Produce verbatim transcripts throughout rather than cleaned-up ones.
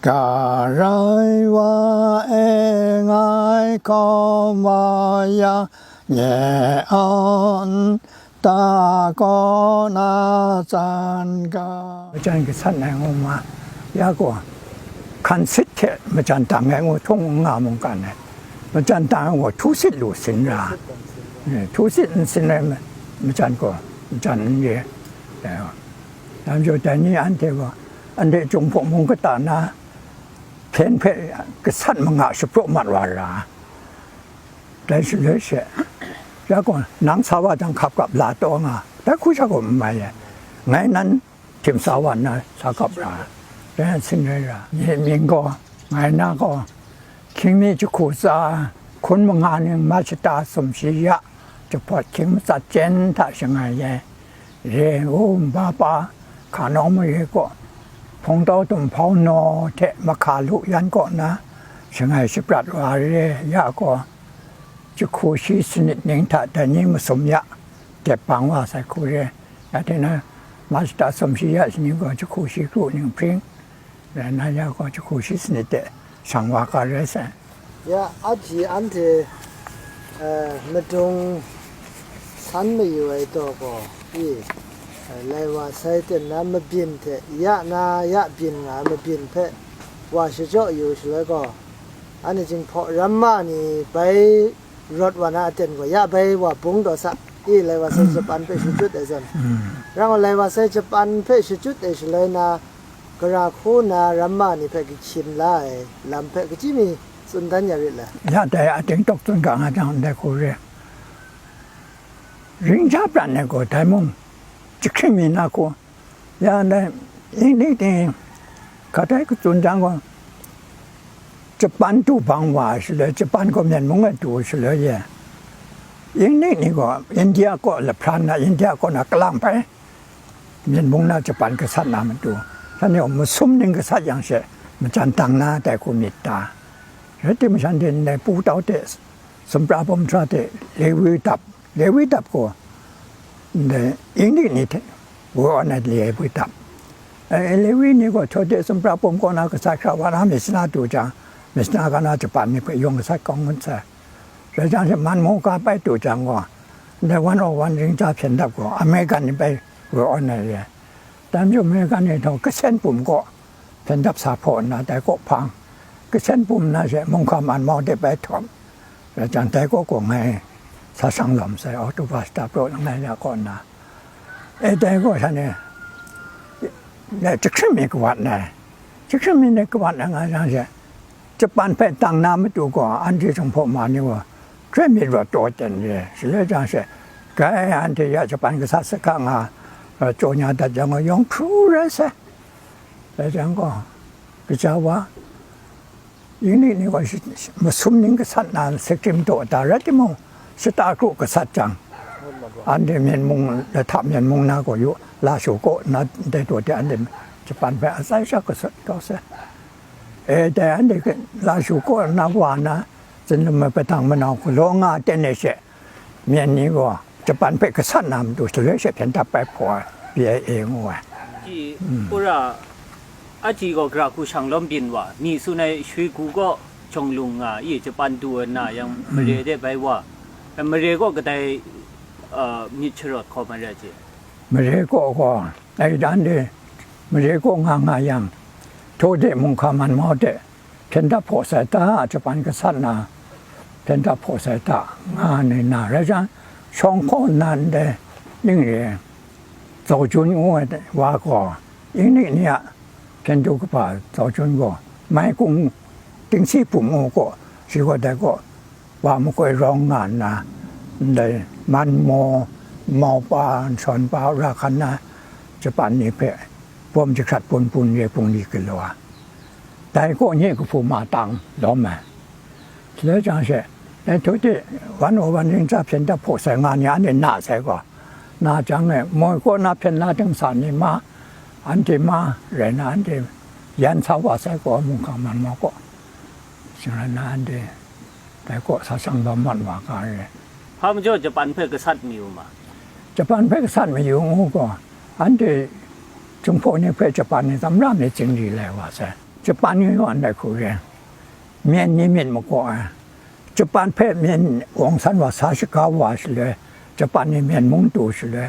Garai wa e ngai hkawm wa yang, nye an ta kaw na tsan ga. Majan gasat ai ngu ma, ya gaw, hkan sit hte majan dang ai ngu htung n nga mungkan ai. Majan dang ai gaw htu sit lu sin ra, eh, htu sit n sin ai ma-, majan gaw, majan n re. Eh, dai majaw dai ni anhte gaw, anhte Jinghpaw mung kata na, hpyen hpe gasat manga shapraw mat wa ra. Dai shaloi she, ya gaw, nang sa wa jang hkap hkap la taw nga, dai hku sha gaw n mai ai. Ngai nan htim sa wa nna sa hkap ra, dai sin rai ra. Myi mying gaw, ngai na gaw, hkying mi jahku tsa, hkun manga ning, ma shata sumshi ya, jahpawt hkying matsat chyen hta shangai ai. Re u, nba pa, hka nawng mare kaw, hpungtau tumhpau naw hte mahka lu yan kaw na, shangai shaprat wa re, ya gaw, jahku shi sanit ning hta dai ni masum ya, dep bang wa sai hku re, ya hte na, ma shata sumshi ya shi ning gaw, jahku shi kru ning hpring, rai na ya gaw, jahku shi sanit de shang wa ga rai sai. Ya, aji anhte, eh, madung san mayu ai taw gaw, i, eh, lai wa sai ten na mabyin hte, ya na ya byin nga ai mabyin hpe wa shajaw yu shaloi gaw, anhte Jinghpaw ramma ni bai rawt wa na aten gaw, ya bai wa bung taw sa, i, lai wa sai japan hpe shachyut ai zawn, rang gaw lai wa sai japan hpe shachyut ai shaloi na, gara hku na ramma ni hpe kahkyin la ai lam hpe kachyi mi tsun dan ya rit le? Ya dai ating tawk tsun ga nga jang, ndai hku re. Ring ja pran ai gaw, dai mung jahkring mi na hku, ya ndai, ning ning ting, hka tai katsun jang gaw, japan du bang wa ai shaloi, japan gaw myen mung e du shaloi ye, ning ning ni gaw, India kaw lahpran na, India kaw na kalang bai, myen mung na japan gasat na matu, shanhte gaw masum ning gasat yang she, majan dang na dai hku myit ta? Rai timung, shanhte ndai pu tau hte, sumhpra bum hkra hte, Lewi dap, Lewi dap gaw, ndai Inglik ni hte, woi awn ai Lewi dap. E, Lewi ni gaw, htaw de sumhpra bum kaw na gasat hkra wa na, myit sana du jang, myit sana ga na japan ni hpe yawng gasat kau ngut sai. Rai jang she, man mu ga bai du jang gaw, ndai one oh one ring ja hpyen dap gaw, American ni bai woi awn ai re. Dai majaw, American ni htaw kasen bum kaw hpyen dap sa hpaw nna, dai kaw hpang, kasen bum na she, mung hka man mau de bai htawm, rai jang, dai kaw gaw ngai sa shang lawm sai, October shata praw langai ya kaw nna, e, dai gaw shanhte, dai jahkring mi kawat ai, jahkring mi ni kawat ai nga jang she, japan hpe dang na matu gaw, anhte Jinghpaw ma ni gaw, hkrai myit rawt taw ten re, shaloi jang she, grai anhte ya japan gasat saga nga, e, jaw nya dat jang gaw, yawng hkru rai sai. Rai jang gaw, kaja wa, Inglik ni gaw shi-, shi-, masum ning gasat na, secretary madaw da rai timung, shata kru gasat jang, anhte myen mung, lahta myen mung na gaw yu, Lashu kaw na dai taw de, anhte japan hpe atsai sha gasat kau sai. E, dai anhte Lashu kaw na wa na, Zinlum ai padang manau galaw nga ten e she, myen ni gaw japan hpe gasat na matu shaloi she hpyen dap bai hpaw ai, B I A ngu ai. Ji, mm, pura, aji gaw gara hku shang lawm byin wa, mi tsun ai Shwi Gu kaw jawng lung nga i, japan du ai na yang, mm, mare de bai wa, mare kaw kadai, a, myit sharawt hkawm ai re ai ji? Mare kaw gaw, dai dan de, mare kaw nga nga yang, htaw de mung hka man mau de, hpyen dap hpaw sai ta, japan gasat na, hpyen dap hpaw sai ta, nga ni na rai jang, shawng hkaw nna ndai, ning re, Zau Jun ngu ai wa gaw, Inglik ni a hpyen du kaba Zau Jun gaw, mai kung tingsi bum ngu gaw, shi gaw dai gaw, wa makoi rawng nga nna, ndai man maw, maupa, nshawn pa, ra hkan na, japan ni hpe bawm jahkrat bun bun re bungli galaw ai. Dai kaw nye kahpu ma tang lawm ai. Shaloi jang she, e, htaw de, wan o wan ring ja hpyen dap hpaw sai nga ni, anhte na sai gaw, na jang e, moi kaw na hpyen la ding sa ni ma, anhte ma rai na, anhte yan sa wa sai gaw, mung hka man mau kaw, shing rai na, anhte dai kaw sa shang lawm mat wa ga re. Hpa majaw japan hpe gasat mayu ma? Japan hpe gasat mayu ngu gaw, anhte Jinghpaw ni hpe japan ni tsamra myit zingri lai wa sai. Japan ni gaw ndai hku re, myen ni myit makaw ai, Japan hpe myen wang san wa sa shaga wa shaloi, Japan ni myen mung tu shaloi,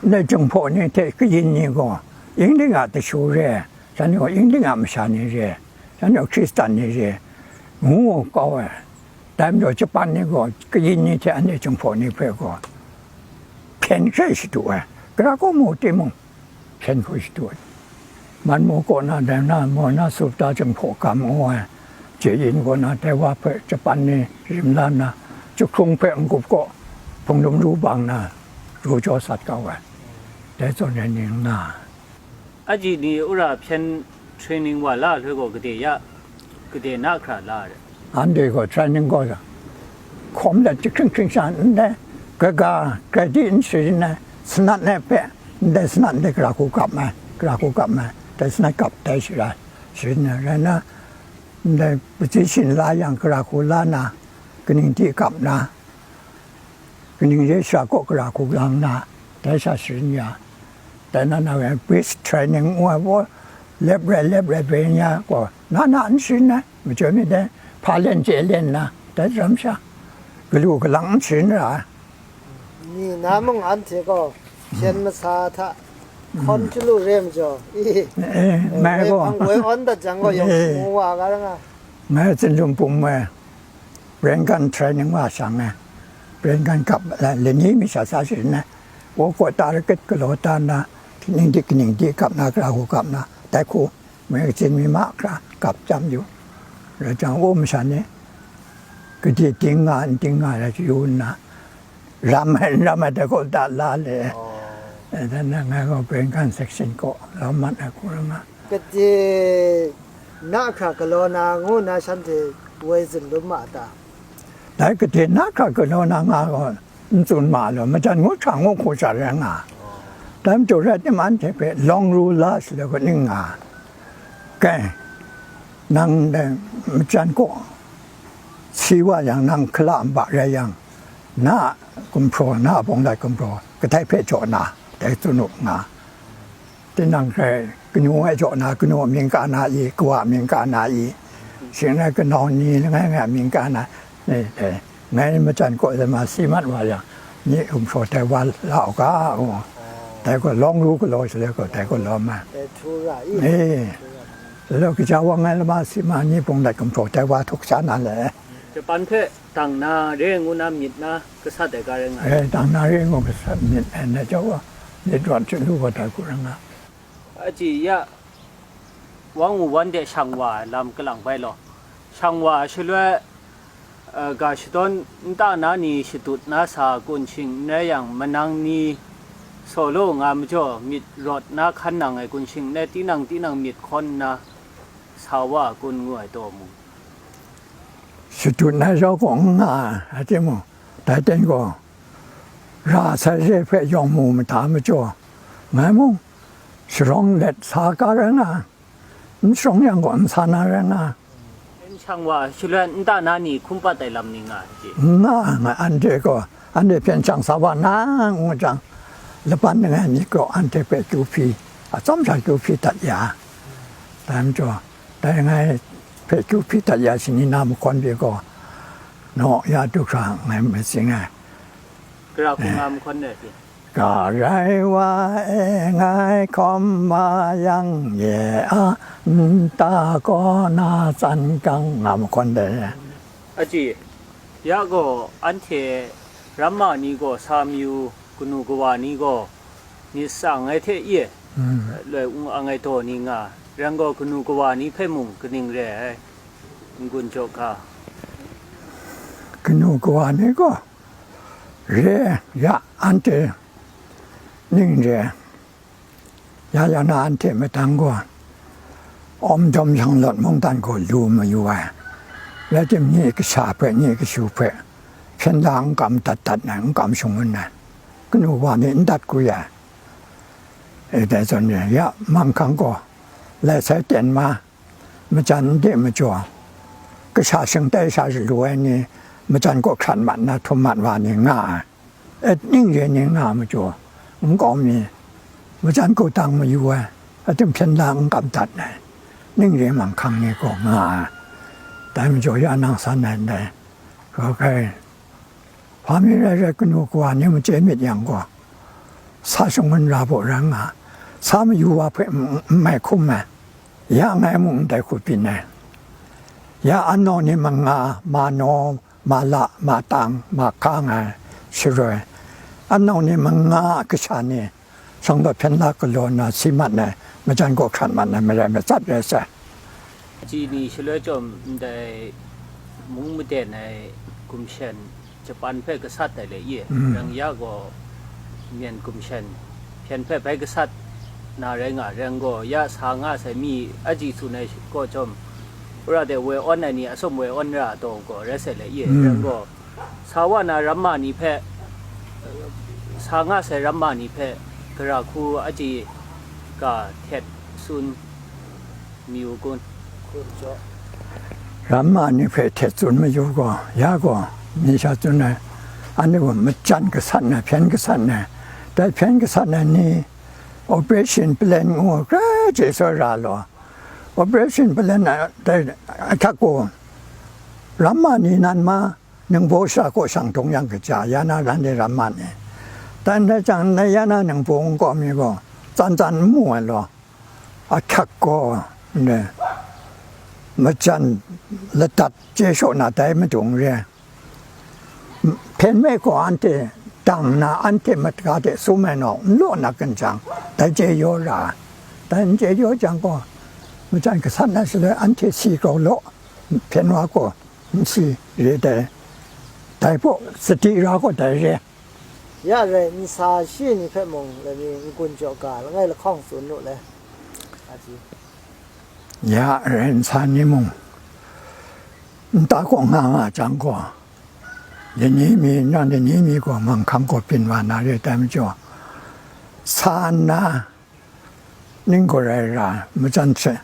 ndai Jinghpaw ni hte kayin ni gaw Yingling a kashu re, shanhte gaw Yingling a masha ni re, shanhte gaw Hkristan ni re, ngu kau ai. Dai majaw Japan ni gaw kayin ni hte anhte Jinghpaw ni hpe gaw hpyen hkrai shadu ai, gara kaw mu timung, hpyen hkrai shadu ai. Man mu kaw na, dai na, Mona Sutta Jinghpaw gam ngu ai, Jeyin kaw na, dai wa hpe Japan ni rim la nna, jahkrung hpe n-gup kaw hpung dum ru bang na, ru jaw sat kau ai, dai zawn rai ni n nga ai. Aji ni wora hpyen training wa la ai gaw gade ya, gade na hkra la ai? Anhte gaw training gaw hkawm let jahkring hkring sha ndai, kaga, grai di n sharin ai, sanat ai hpe, ndai sanat ndai gara hku kap ai, gara hku kap ai, dai sanat kap dai shara sharin ai rai na, ndai position la yang gara hku la na, kaning di kap na, kaning re sha kaw gara hku lang na, dai sha sharin ya. Dai na na we brisk training ngu ai gaw, lep rai lep rai bai ya gaw, na na n sharin ai, majoi mi dai, hpa len chye len na, dai ram sha, galu galang n sharin ra ai. Ni na mung anhte gaw hpyen masa hta hkawn chyalu re majaw, i, Eh, mai gaw. Hpang woi awn dat jang gaw yawng Eh. Mu wa ga ra nga. Ngai Tsinlung Pum e, Brengan training wa shang e, Brengan kap, eh, lani mi sha sa sharin e, wo kaw ta rakit galaw ta nna, kaning di kaning di kap na, gara hku kap na, dai hku, magazine mi mahkra kap chyam yu. Rai jang, wo masha ni, gade ting nga, n ting nga, rai yu nna, ram ai, n ram ai, dai kaw da la le. Oh. Eh, dan na ngai gaw Brengan section kaw, lam mat ai hku rai nga. Gade na hkra galaw na ngu na shanhte woi zunlum ma ta? Dai gade na hkra galaw na nga gaw n tsun ma law, majan ngu hkra ngu hku sha rai nga. Dai majaw rai tim anhte hpe lawng ru la shaloi kaw ning nga. Kai, nang dai majan kaw si wa yang, nang hkala nba rai yang, na a gumhpraw, na a bawng dat gumhpraw, kadai hpe jaw na, dai tsun u nga. Tinang hkrai kanu e jaw na, kanu a mying ka na i, kawa a mying ka na i, shing rai kanau ni langai ngai a mying ka na, eh, eh, ngai majan kaw lama si mat wa yang, ni gumhpraw tai wa la u ga, ngu. Dai gaw lawng ru galaw shaloi gaw, dai gaw lawm ai. Dai htu ra i? Eh, lalaw kaja wa ngai lama si ma ni bawng dat gumhpraw tai wa htuk sha na le. Japan hpe dang na re ngu na myit na gasat ai ga rai nga ai. Eh, dang na re ngu gasat myit ai, na jau wa, myit rawt chyalu wa dai hku rai nga. Aji ya, wan u wan de shang wa ai lam kalang bai law, shang wa ai shaloi, eh, ga shadawn nta na ni shatut na sa kun shing n rai yang, manang ni saw law nga majaw, myit rawt na hkan nang ai kun shing n rai, tinang tinang myit hkawn nna sa wa ai kun ngu ai taw mung, shatut na jau gaw n nga ai, rai timung, dai ten gaw, ra sai re hpe yawng mu mada majaw, ngai mung sharawng let sa ga rai nga, n sharawng yang gaw n sa na rai nga. N shang wa, shaloi nta na ni hkum pat ai lam ni nga ai hte? N nga ai, anhte gaw, anhte hpyen shang sa wa na ngu jang, laban langai mi gaw anhte hpe kyu hpyi, atsawm sha kyu hpyi dat ya, dai majaw, dai ngai hpe kyu hpyi dat ya shani na mahkawn pyi gaw, naw ya du hkra ngai matsing ai. Gara hku nga mahkawn de pyi? Ga rai wa e, ngai hkawm ma yang, nye a nta kaw na tsan gang, nga mahkawn de. Aji, ya gaw anhte ramma ni gaw sa mayu, kanu kawa ni gaw myit tsang ai hte ye, mm, loi ung ang ai daw ni nga, rai gaw kanu kawa ni hpe mung kaning re ai, n-gun jaw hka? Kanu kawa ni gaw, re, ya, anhte ning re, ya, ya na anhte madang gaw, awm dawm yang lawt mungdan gaw lu mayu ai, rai timung, nye kasha hpe, nye kashu hpe, hpyen la n kam dat dat ai, n kam shangun ai, kanu wa ni n dat kwi ai. E, dai zawn re, ya, manghkang gaw, lai sai ten ma, majan n de majaw, kasha shingtai sha shalu ai ni, majan kaw hkrat mat na htum mat wa ni nga ai. Et ning re ni nga majaw, nkau mi, majan kaw tang mayu ai, aten hpyen la n kam dat ai. ning re manghkang ni gaw nga ai. Dai majaw ya nang san ai ndai, grau hkrai, hpa mi rai rai, kanu kawa ni machye myit yang gaw, sa shangun ra baw rai nga, sa mayu wa hpe n, n mai hkum ai, ya ngai mung ndai hku byin ai. Ya anau ni manga, ma naw, ma la, ma tang, ma hkang ai sharoi, anau ni manga a kasha ni, shawng daw hpyen la galaw nna si mat ai, majan gaw hkrat mat ai, marai matsat rai sai. Ji ni shaloi chyawm ndai mung maden ai gumshen Japan hpe gasat ai le ye, mm, rang ya gaw, myen gumshen hpyen hpe bai gasat na rai nga, rang gaw ya sa nga sai mi aji tsun ai gaw chyawm, wora de woi awn ai ni atsawm woi awn ra ai taw gaw rai sai le ye, mm, rang gaw, sa wa na ramma ni hpe, sa nga sai ramma ni hpe, gara hku aji ga htet tsun mayu kun? Ramma ni hpe htet tsun mayu gaw, ya gaw, mi sha tsun ai, anhte gaw majan gasat na, hpyen gasat na, dai hpyen gasat na ni, operation plan ngu grai chye soi ra law, operation plan a, dai ahkyak gaw, ramma ni nan ma, ningbaw shara kaw shang dawng yang kaja, ya na ran de ramma ni. Dai rai jang, ndai ya na ningbaw nkau mi gaw, tsan tsan n mu ai law, ahkyak gaw, ndai majan ladat chye shaw na dai madung re. Hpyen me gaw anhte dang nna, anhte mata de sum ai naw, n law na kan jang, dai chye yaw ra ai. Dai n chye yaw jang gaw, majan gasat na shaloi anhte si grau law, hpyen wa gaw, n si re dai, dai hpaw sadi ra gaw dai re. Ya rai, nsa shi ni hpe mung lani n-gun jaw ga langai lahkawng tsun nu le, a ji. Ya rai, nsa ni mung nta kaw nga nga jang gaw, lani mi, nang lani mi gaw manghkang gaw byin wa na re, dai majaw, sa nna, ning gaw rai ra, majan hte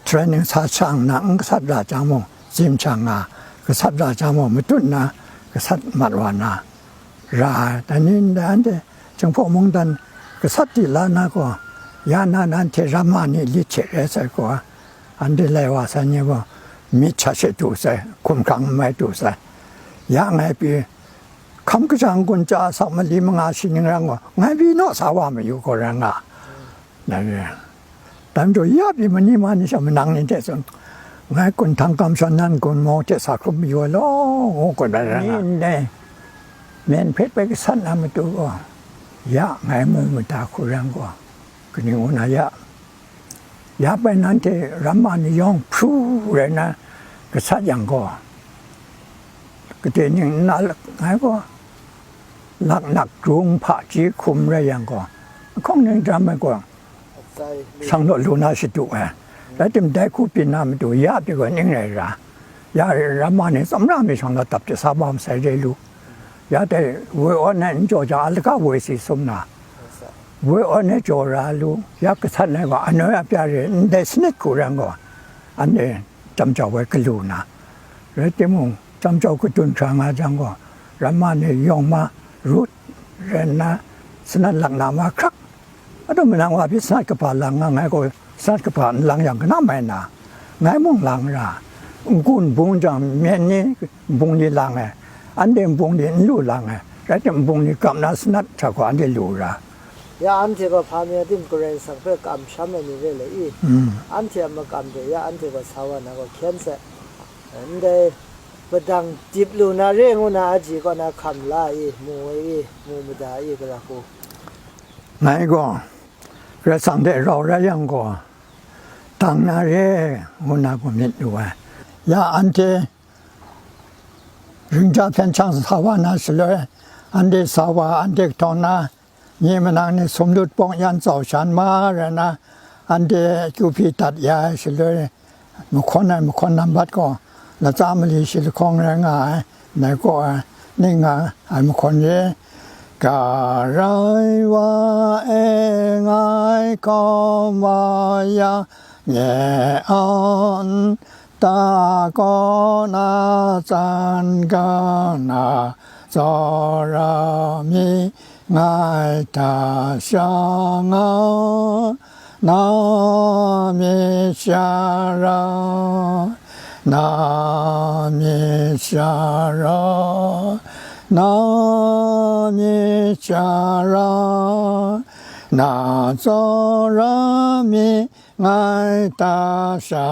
training sa shang nna, n gasat ra jang mung, zim shang nga, gasat ra jang mung, matut nna, gasat mat wa na, ra ai. Dai ni ndai anhte Jinghpaw mungdan gasat di la na gaw, ya na nanhte ramma ni lit hte rai sai gaw, anhte lai wa sai ni gaw, myit sha she du sai, hkumhkrang n mai du sai. Ya ngai pyi, hkam kaja n-gun ja asak mali manga shi ning rai gaw, ngai pyi naw sa wa mayu gaw rai nga. Dai re. Dai majaw ya pyi ma ni ma ni sha manang ni hte tsun, ngai gun htang kam shawn nan gun maw hte sa hkrum mayu ai law, ngu gun ai rai nga. Ni ndai, myen hpe bai gasat na matu gaw, ya ngai mu mada hku rai gaw, kaning ngu na ya, ya bai nanhte ramma ni yawng hpru rai na gasat yang gaw, gade ning n na ngai gaw, laknak grung hpaji hkum rai yang gaw, ahkawng ning jam ai gaw, shang law lu na shadu ai. Rai tim, dai hku byin na matu ya pyi gaw ning rai ra, ya ramma ni tsawmra mi shawng law dap de sa wa masai re lu. Ya dai woi awn ai n jaw jang, a laga woi si sum na, woi awn ai jaw ra lu, ya gasat ai gaw, anoi a pya re, ndai sanit hku rai gaw, anhte jam jau ai galu na, rai timung, jam jau kadun hkra nga jang gaw, ramma ni yawng ma rut rai nna, sanat lak na ma hkrak. Adaw manang wa pyi sanat kaba lang nga, ngai gaw sanat kaba n lang yang kanam mai na, ngai mung lang ra, n-gun bung jang, myen ni bung ni lang ai, anhte bung ni n lu lang ai, rai tim, bung ni gap na sanat hta gaw anhte lu ra. Ya anhte gaw hpa mi a tim Karai Kasang hpe kamsham ai ni re le i? Mm. Anhte a makam de ya anhte gaw sa wa na gaw hkyen sai. Ndai padang dip lu na re ngu na aji kaw na hkam la i, mu ai i, mu mada i, gara hku? Ngai gaw, Karai Kasang hte rau rai yang gaw, dang na re ngu na gaw myit lu ai. Ya anhte ring ja hpyen shang sa wa na shaloi, anhte sa wa, anhte kahtawng na, nye manang ni sumlut pawng yan tsau shan ma rai na, anhte kyu hpyi dat ya ai shaloi, mahkawn ai mahkawn nambat gaw, latsa mali shi lahkawng rai nga ai, nai kaw ai, ning nga ai mahkawn re, ga rai wa e ngai hkawm wa yang, nye an ta kaw na tsan ga na, tsawra mi ngai hta sha nga, Na myit sha ra, na myit sha ra, na myit sha ra, na tsawra mi ngai ta sha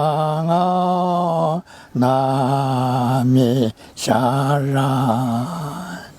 nga, na myit sha ra.